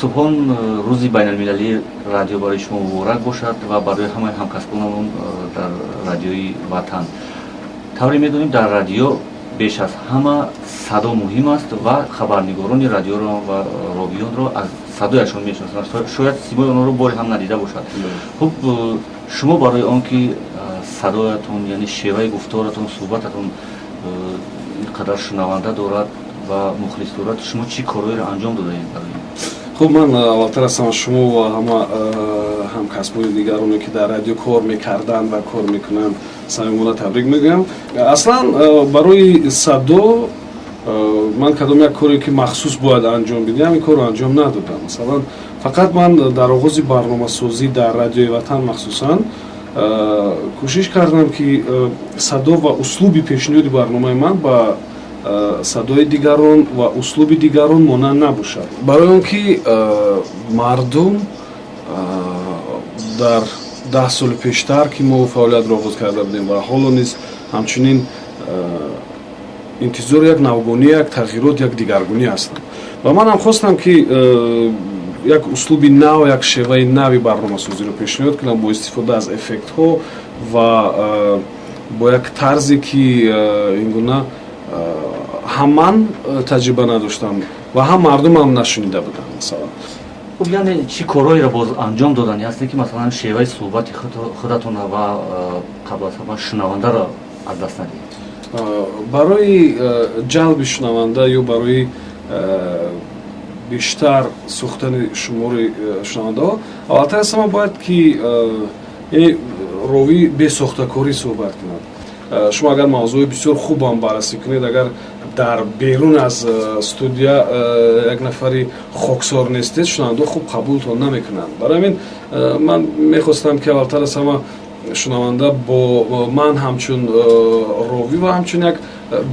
Субҳон, рӯзи байналмилалии радио барои шумо муборак бошад ва барои ҳамаи ҳамкасбонамон дар Радиои Ватан. Тавре медонем, дар радио беш аз ҳама садо муҳим аст ва хабарнигорони радиоро ва ровиёнро аз садояшон мешиносанд, шояд симои онҳоро боре ҳам надида бошад. Хуб, шумо барои он ки садоятон, яъне шеваи гуфторатон, суҳбататон ин қадар шунаванда дорад ва мухлис дорад, шумо чӣ корҳоеро анҷом додаед барои ин? Хуб, ман аввалтар аз ҳама шумо ва ҳама ҳамкасбони дигароне, ки дар радио кор мекарданд ва кор мекунанд, самимона табрик мегӯям. Аслан барои садо ман кадом як коре, ки махсус бояд анҷом бидиҳам, ин корро анҷом надодам. Масалан, фақат ман дар оғози барномасозӣ дар Радиои Ватан махсусан кӯшиш кардам, ки садо ва услуби пешниҳоди барномаи ман ба садои дигарон ва услуби дигарон монанд набошад, барои он ки мардум дар 10 соли пештар, ки мо фаъолиятро оғоз карда будем, ва ҳоло низ ҳамчунин интизори як навгонӣ, як тағйирот, як дигаргунӣ ҳастанд. Ва манам хостам, ки як услуби нав, як шеваи нави барномасозиро пешниҳод кунам бо истифода аз эффектҳо ва бо як тарзе, ки ин гуна ҳам ман таҷриба надоштам ва ҳам мардумам нашунида буданд, масалан. Хуб, яъне чӣ корҳоеро боз анҷом додани ҳастед, ки масалан шеваи суҳбати худатон ва қабл аз ҳама шунавандаро аз даст надиҳед? Барои ҷалби шунаванда ё барои бештар сӯхтани шумори шунавандаҳо, аввалтар аз ҳама бояд, ки яъне ровӣ бесохтакорӣ суҳбат кунад. Шумо агар мавзӯи бисёр хубам баррасӣ кунед, агар дар берун аз студия як нафари хоксор нестед, шунавандаҳо хуб қабултон намекунанд. Барои ҳамин ман мехостам, ки аввалтар аз ҳама шунаванда бо ман ҳамчун ровӣ ва ҳамчун як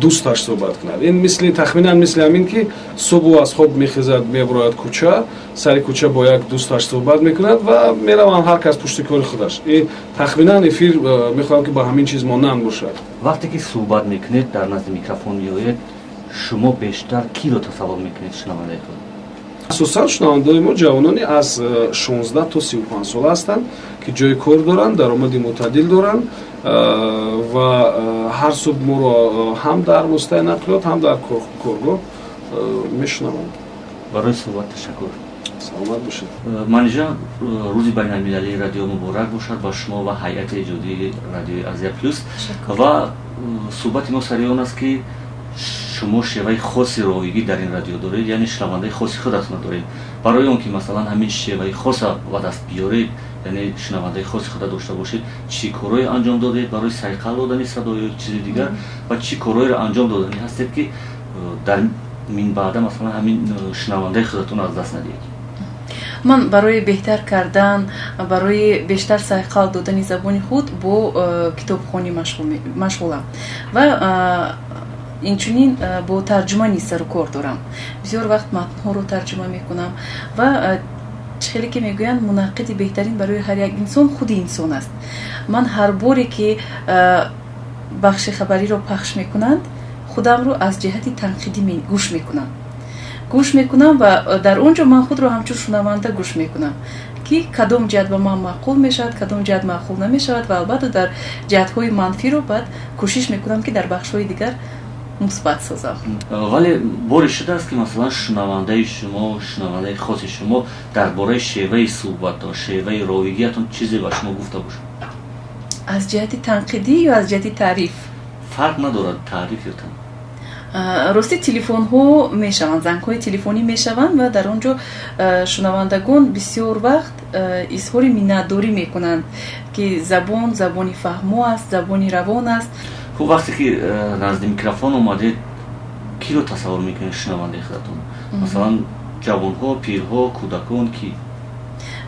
дӯсташ суҳбат кунад. Ин мисли, тахминан мисли ҳамин, ки субҳу аз хоб мехезад, мебурояд кӯча, сари кӯча бо як дӯсташ суҳбат мекунад ва мераванд ҳар кас пушти кори худаш. И тахминан эфир мехоҳам, ки ба ҳамин чиз монанд бошад. Вақте ки суҳбат мекунед, дар назди микрофон меоед, шумо бештар киро тасаввур мекунед, шунавандаи худ? Асосан шунавандаои мо ҷавонони аз 16 то 35 сола ҳастанд, ки ҷои кор доранд, даромади мӯътадил доранд ва ҳар субҳ моро ҳам дар воситаи нақлиёт, ҳам дар коргоҳ мешунаванд. Барои суҳбат ташаккур. Саломат бошед. Манижа, рӯзи байналмилалии радио муборак бошад ба шумо ва ҳайати эҷодии Радиои Азия Плюс. Ва суҳбати мо сари он аст, ки шумо шеваи хоси ровигӣ дар ин радио доред, яъне шунавандаи хоси худатонро доред. Барои он ки масалан ҳамин шеваи хоса ба даст биёред, яъне шунавандаи хоси худа дошта бошед, чӣ корҳое анҷом додед барои сайқал додани садо ё чизи дигар ва чӣ корҳоеро анҷом додани ҳастед, ки дар минбаъда масалан ҳамин шунавандаи худатонро аз даст надиҳед? Ман барои беҳтар кардан, барои бештар сайқал додани забони худ бо китобхонӣ машғулам ва инчунин бо тарҷума низ сару кор дорам. Бисёр вақт матнҳоро тарҷума мекунам. Ва чӣ хеле ки мегӯянд, мунаққиди беҳтарин барои ҳар як инсон худи инсон аст. Ман ҳар боре, ки бахши хабариро пахш мекунанд, худамро аз ҷиҳати танқидӣ гӯш мекунам ва дар он ҷо ман худро ҳамчун шунаванда гӯш мекунам, ки кадом ҷиҳат ба ман маъқул мешавад, кадом ҷиҳат маъқул намешавад. Ва албатта дар ҷиҳатҳои манфиро баъд кӯшиш мекунам, ки дар бахшҳои дигар мусбат созам. Вале боре шудааст, ки масалан шунавандаи шумо, шунавандаи хоси шумо дар бораи шеваи суҳбатон, шеваи ровигиятон чизе ба шумо гуфта бошад? Аз ҷиҳати танқидӣ ё аз ҷиҳати таъриф? Фарқ надорад, таъриф ё танқид. Рости, телефонҳо мешаванд, зангҳои телефонӣ мешаванд ва дар он ҷо шунавандагон бисёр вақт изҳори миннатдорӣ мекунанд, ки забон забони фаҳмо аст, забони равон аст. Хуб, вақте ки назди микрофон омадед, киро тасаввур мекунед шунавандаи худатон? Масалан, ҷавонҳо, пирҳо, кӯдакон, ки?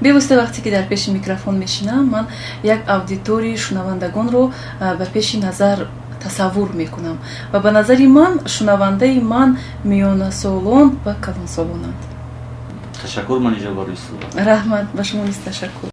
Бевосита вақте ки дар пеши микрофон мешинам, ман як аудиторияи шунавандагонро ба пеши назар тасаввур мекунам ва ба назари ман шунавандаи ман миёнасолон ва калонсолонанд. Ташаккур, Манижа, барои суҳбат. Раҳмат, ба шумо низ ташаккур.